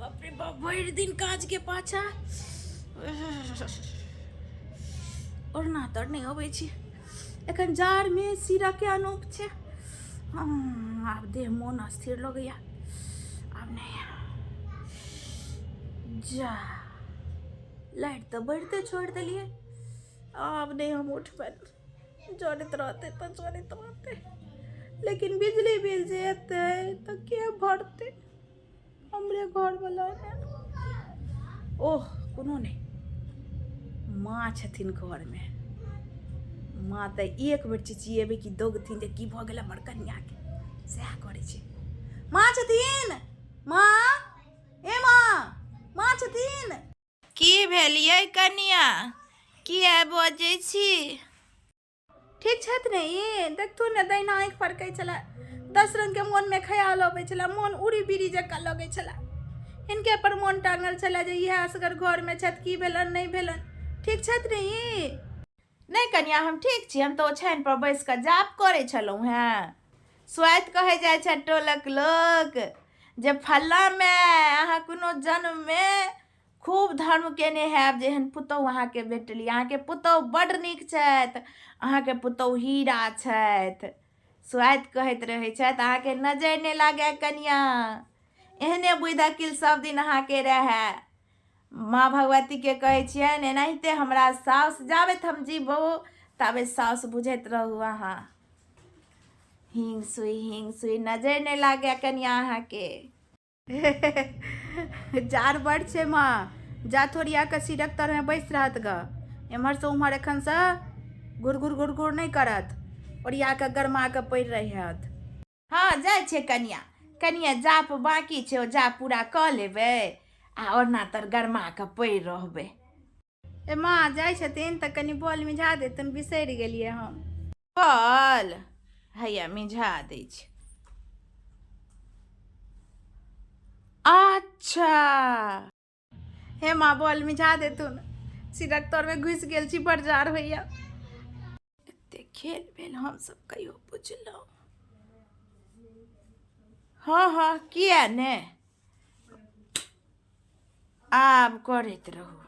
बाप रे बाप, भरि दिन काजके पाछा ओढ़ना तर नहि अबै छै। एखन जाड़मे सिरके अनूप छै। आब देह मोन अस्थिर लगैया, आब नहि जा। लाइट तऽ बढ़िते छोड़ि देलियै। आब नहि हम उठबनि, जरैत रहतै तऽ जरैत रहतै, लेकिन बिजली बिल जे एतै तऽ के भरतै? हमरे घरवला ने। ओह, कोनो नहि, माँ छथिन घरमे। माँ तऽ एक बेर चिचिएबै कि दौगथिन जे की भऽ गेल हमर कनियाके, सएह करै छै। माँ छथिन? माँ, ए माँ, माँ छथिन? की भेल यै कनिया, किया बजै छी? ठीक छथि ने ई? देखथुन ने, दहिना आँखि फड़कै छलै, 10 रङ्गके मोनमे ख्याल अबै छलै, मोन उड़ी बिड़ी जकाँ लगै छलै। हिनके पर मोन टाँगल छलै जे इएह असगर घरमे छथि, की भेलनि नहि भेलनि। ठीक छथि ने ई? नहि कनिया, हम ठीक छी। हम तऽ ओछानि पर बैस कऽ जाप करै छलहुँ हेँ। स्वाति कहै जाइ छै टोलक लोक जे फल्लाँ माय, अहाँ कोनो जन्ममे खूब धर्म केने हैब जे एहन पुतहु अहाँके भेटली। अहाँके पुतहु बड्ड नीक छथि, अहाँके पुतहु हीरा छथि। स्वाति कहैत रहै छथि, अहाँके नजरि नहि लागए कनिया, एहने बुद्धि अकिल सब दिन अहाँके रहए। माँ भगवतीके कहै छियनि, एनाहिते हमरा साउस जाबेत हम जीबो ताबे साउस बुझैत रहू अहाँ। हिंग सुइ हिंग सुइ, नजरि नहि लागए कनिया अहाँके। जाड़ बड़ छै माँ, जा थोड़िया कऽ सीरक तरमे बैस रहत गऽ। एम्हरसँ उम्हर एखनसँ घुर घुर घुर घुर नहि करत, ओरिया कऽ गरमा कऽ पड़ि रहत। हँ, जाइ छै कनिया। कनिया, जाप बाँकी छै, ओ जाप पूरा कऽ लेबै आ ओढ़ना तर गरमा कऽ पड़ि रहबै। ए माँ, जाइ छथिन तऽ कनि बॉल मिझा देतुन, बिसरि गेलियै हम। बॉल हैया मिझा दै छै। अच्छा हे माँ, बॉल मिझा देतुन, सिरक तरमे घुसि गेल छी, बड़ जाड़ होइया। एते खेल भेल, हमसब कहियो बुझलहुँ? हँ हँ, किया ने, आब करैत रहू।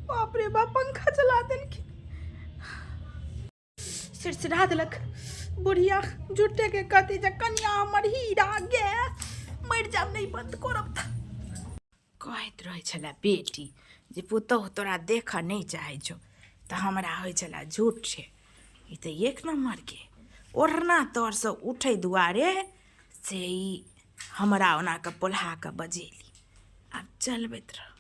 बाप रे बाप, पंखा चला देलखिन, सिरसिरा देलक बुढ़िया। झूठे के कहती जे कनिया हमर हीरा गे, मरि जाब नहि बंद करब तऽ। कहैत रहै छलै बेटी जे पुतहु तोरा देखऽ नहि चाहै छौ, तऽ हमरा होइ छलै झूठ छै ई तऽ एक नम्बरके। ओढ़ना तरसँ उठै दुआरे से ई हमरा ओना कऽ पोल्हा कऽ बजेली। आब चलबैत रह।